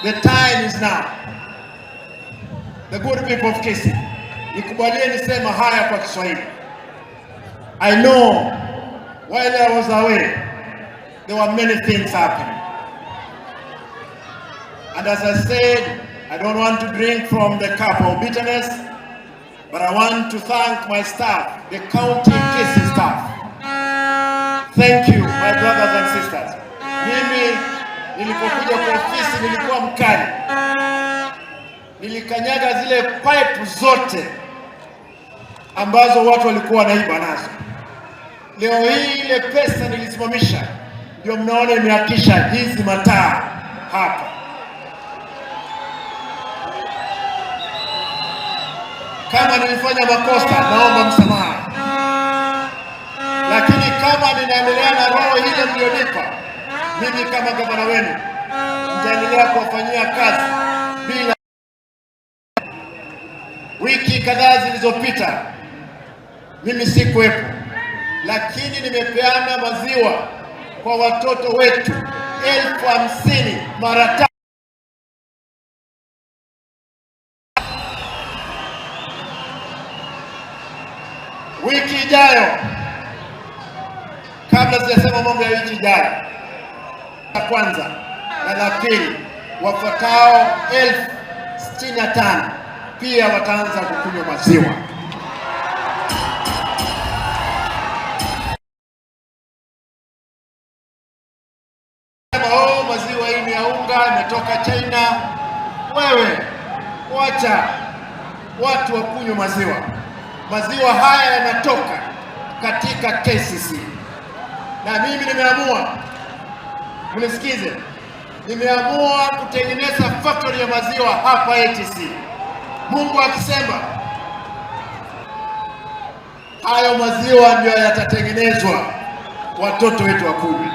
The time is now. The good people of Kisii, nikubalie nisema haya kwa Kiswahili. I know while I was away there were many things happening. And as I said, I don't want to drink from the cup of bitterness, but I want to thank my staff, the county Kisii staff. Thank you, my brothers and sisters. Mimi nilipokuja kwa ofisi nilikuwa mkali, nilikanyaga zile pipe zote ambazo watu walikuwa wanaiba nazo. Leo hii ile pesa nilisimamisha, ndio mnaona imewakisha hizi mataa hapa. Kama nilifanya makosa, naomba msamaha, lakini kama ninaendelea na roho ile mlionipa, mimi kama gavana wenu nitaendelea kuwafanyia kazi bila. Wiki kadhaa zilizopita mimi sikuwepo, lakini nimepeana maziwa kwa watoto wetu 50,000 mara tatu. Wiki ijayo, kabla sijasema mambo ya wiki ijayo, la kwanza na la pili, wafuatao 65,000 pia wataanza kukunywa maziwa. Oh, maziwa hii ni ya unga imetoka China. Wewe wacha watu wakunywe maziwa. Maziwa haya yanatoka katika KCC. Na mimi nimeamua, mnisikize, nimeamua kutengeneza factory ya maziwa hapa ATC. Mungu akisema hayo maziwa ndio yatatengenezwa watoto wetu wakunywe.